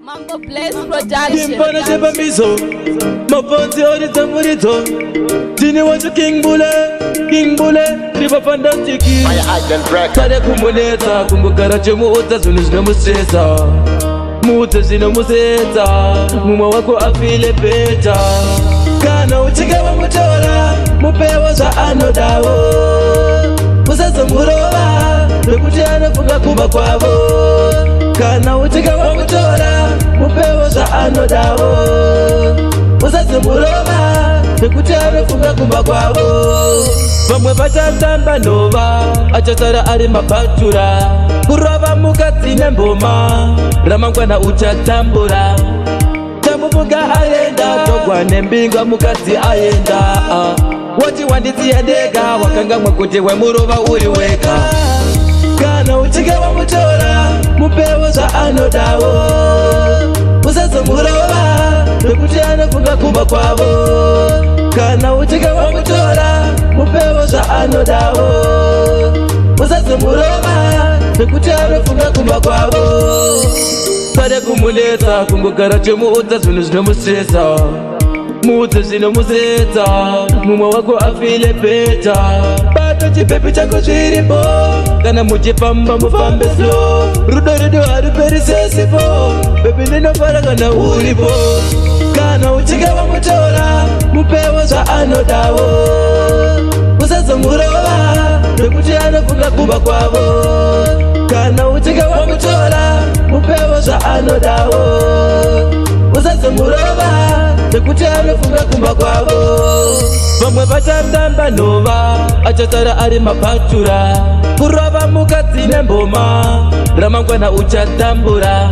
Mambo Bless Production. Kimpana chepamiso mabvonzi oridza muridzo tini wacho King Bule, King Bule riva fantastic. Fire Island Records. Tade kumunetsa kungogara chemuudza zvinhu zvinomusetsa, muudze zvinomusetsa, mumwe wako afile better. Kana uchinge wamutora, mupewo zvaanodawo, usazomurova nekuti anofunga kumba kwavo. Kana uchinge wamutora, mupewo zvaanodawo, usazomurova nekuti anofunga kumba kwavo. Vamwe vachatamba nhova, achasara ari mabhatura. Kurova mukadzi nemboma, ramangwana uchatambura. Tamufunga aenda, togwa nembinga, mukadzi aenda. Ah. Wati wandisiya ndega, wakangamwa kuti wemurova uri wega. Kana uchinge wamutora, mupewo zvaanodawo, usazomurova nekuti anofunga kumba kwavo. Kana uchinge wamutora, mupewo zvaanodawo, usazomurova nekuti anofunga kumba kwavo. Pade kumunetsa kungogara chemuudza zvinhu zvinomusetsa, muudze zvinomusetsa, mumwe wako afile better. Bato chipepi chako zviripo, kana muchifamba mufambe slow. Rudo rwedu haruperi sesipo, baby, ndinofara kana uripo. Kana uchinge wamutora, mupewo zvaanodawo, usazomurova nekuti anofunga kumba kwavo. Kana uchinge wamutora, mupewo zvaanodawo, usazomurova nekuti anofunga kumba kwavo. Vamwe vachatamba nhova, achasara ari mabhatura. Kurova mukadzi nemboma, ramangwana uchatambura.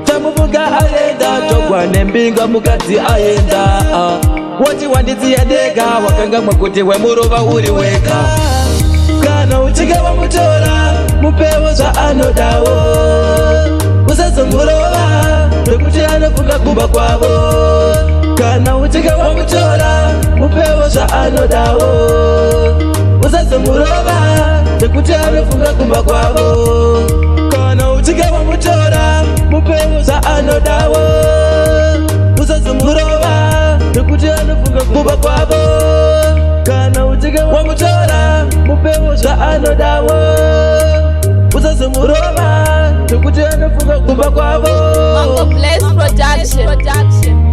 Tamufunga aenda, togwa nembinga, mukadzi aenda. Ah. Wati wandisiya ndega, wakangamwa kuti wemurova uri wega. Kana uchinge wamutora, mupewo zvaanodawo, usazomurova nekuti anofunga kumba kwavo. Kana uchinge wamutora, mupewo zvaanodawo, usazomurova nekuti anofunga kumba kwavo. Kana uchinge wamutora, mupewo zvaanodawo, usazomurova nekuti anofunga kumba kwavo. Kana uchinge wamutora, mupewo zvaanodawo, usazomurova nekuti anofunga kumba kwavo. Mambo Bless Production. Production.